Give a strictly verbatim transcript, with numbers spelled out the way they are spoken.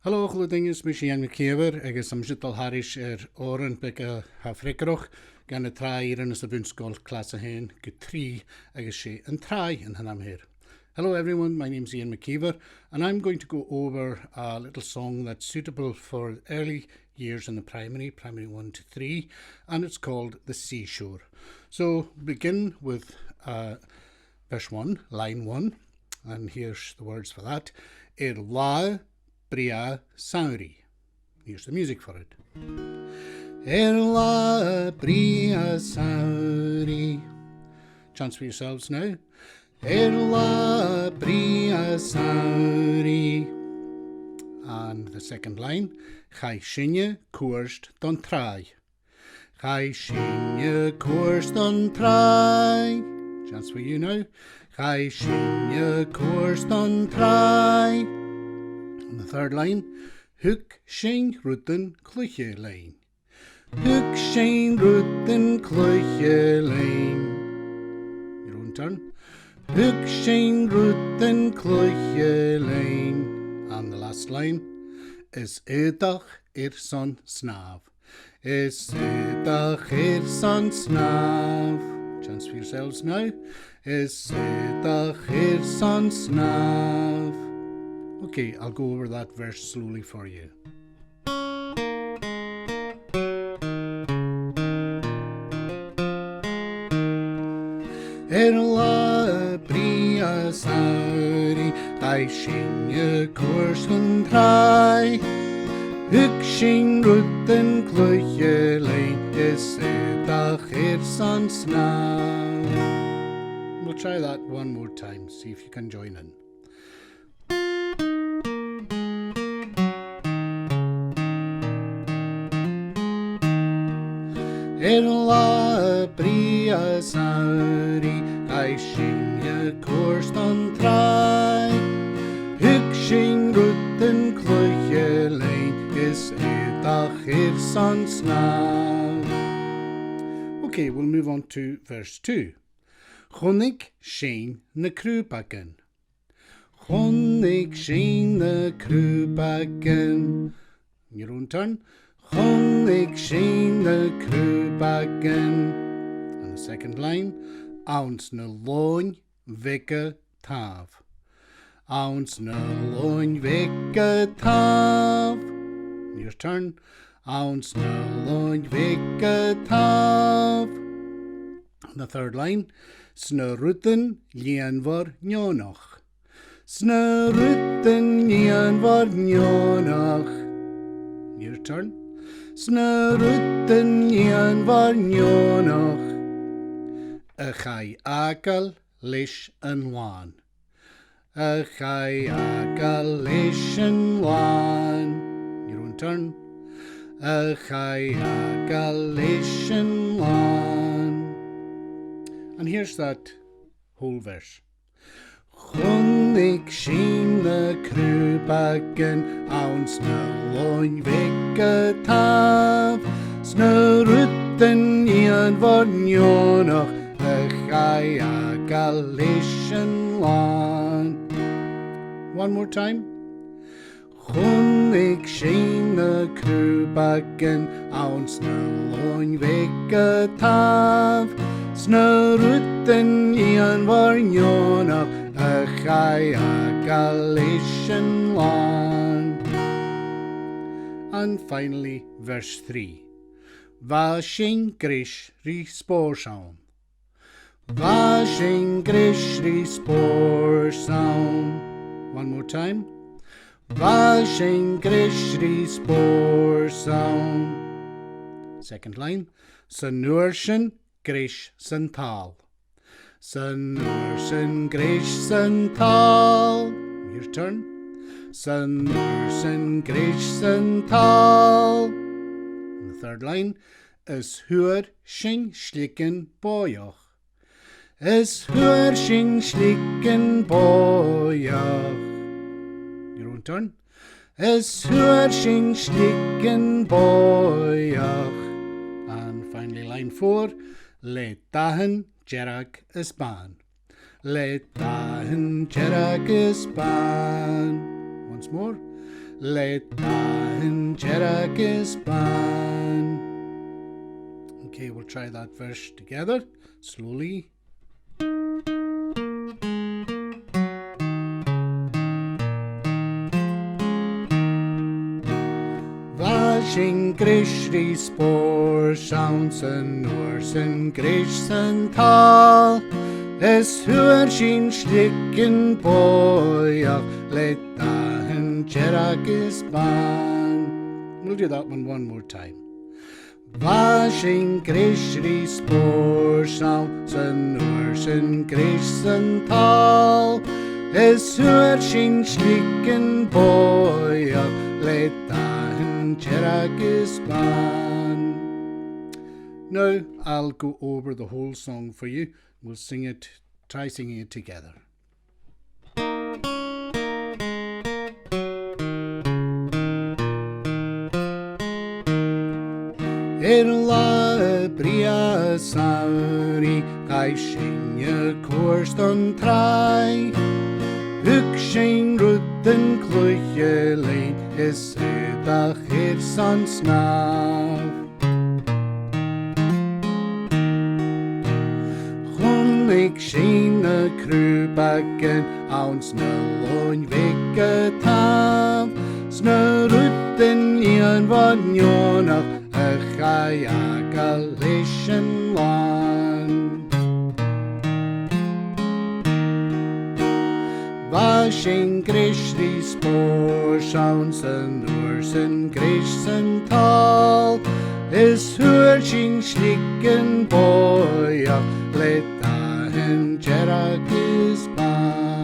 Hello, a h-uile duine, is mise Iain MacÌomhair, agus tha mise a' dol thairis air òran beag a tha freagarrach dha na tràth-ìrean anns a' bhun-sgoil, clas a h-aon gu trì, agus 's e An Tràigh an t-ainm a th' air. Hello everyone, my name's Iain MacÌomhair, and I'm going to go over a little song that's suitable for early years in the primary, primary one to three, and it's called The Seashore. So begin with uh, verse one, line one, and here's the words for that. Air latha brèagha samhraidh. Here's the music for it. Air latha brèagha samhraidh. Chance for yourselves now. Air latha brèagha samhraidh. And the second line. Chaidh sinne cuairt don tràigh. Chaidh sinne cuairt don tràigh. Chance for you now. Chaidh sinne cuairt don tràigh. And the third line. Thug sinn rudan cluiche leinn. Thug sinn rudan cluiche leinn. Your own turn. Thug sinn rudan cluiche leinn. And the last line. Is aodach airson snàmh. Is aodach airson snàmh. Chance for yourselves now. Is aodach airson snàmh. Okay, I'll go over that verse slowly for you. Air latha brèagha samhraidh, chaidh sinne cuairt don tràigh. Thug sinn rudan cluiche leinn, is aodach airson snàmh. We'll try that one more time, see if you can join in. Air latha brèagha samhraidh, chaidh sinne cuairt don tràigh. Thug sinn rudan cluiche leinn, is aodach airson snàmh. Okay, we'll move on to verse two. Chunnaic sinn na crùbagan. Chunnaic sinn na crùbagan. Your own turn. Chunnaic sinn na crùbagan. And the second line. Anns na lòin bheaga tàmh. Anns na lòin bheaga tàmh. Your turn. Anns na lòin bheaga tàmh. And the third line. Sna rudan lìonmhor neònach. Sna rudan lìonmhor neònach. Your turn. Sna rudan lìonmhor neònach. A chaidh fhàgail leis an làn. A chaidh fhàgail leis an làn. Your own turn. A chaidh fhàgail leis an làn. And here's that whole verse. Chunnaic sinn na crùbagan anns na lòin bheaga tàmh, sna rudan lìonmhor neònach a chaidh fhàgail leis an làn. One more time. Chunnaic sinn na crùbagan anns na lòin bheaga tàmh, sna rudan lìonmhor neònach a chaidh fhàgail leis an làn. And finally, verse three. Bha sinn greis ri spòrs ann. Bha sinn greis ri spòrs ann. One more time. Bha sinn greis ri spòrs ann. Second line. San uair sin greis san tàl. San uair sin greis san tàl. Your turn. San uair sin greis san tàl. And the third line. Is fhuair sinn sligean bòidheach. Is fhuair sinn sligean bòidheach. Your own turn. Is fhuair sinn sligean bòidheach. And finally, line four. Le dathan dearg is bàn. Le dathan dearg is bàn. Once more. le dathan dearg is bàn. Okay, we'll try that verse together, slowly. Bha sinn greis ri spòrs anns an uair sin, greis san t-sabhal, is fhuair sinn sligean bòidheach le dathan dearg is bàn. We'll do that one one more time. Bha sinn greis ri spòrs anns an uair sin, greis san t-sabhal, is fhuair sinn sligean bòidheach le dathan dearg is bàn. Now, I'll go over the whole song for you. We'll sing it, try singing it together. Air latha brèagha samhraidh, chaidh sinne cuairt an tràigh. Thug sinn rudan cluiche leinn is aodach airson snàmh. Chunnaic sinn na crùbagan anns na lòin bheaga tàmh, 's na rudan iomhaigh neònach a chaidh fhàgail leis an làn. Bha sinn greis ri spòrs anns an uair sin, greis san t-sabhal, is fhuair sinn sligean bòidheach le dathan dearg is bàn.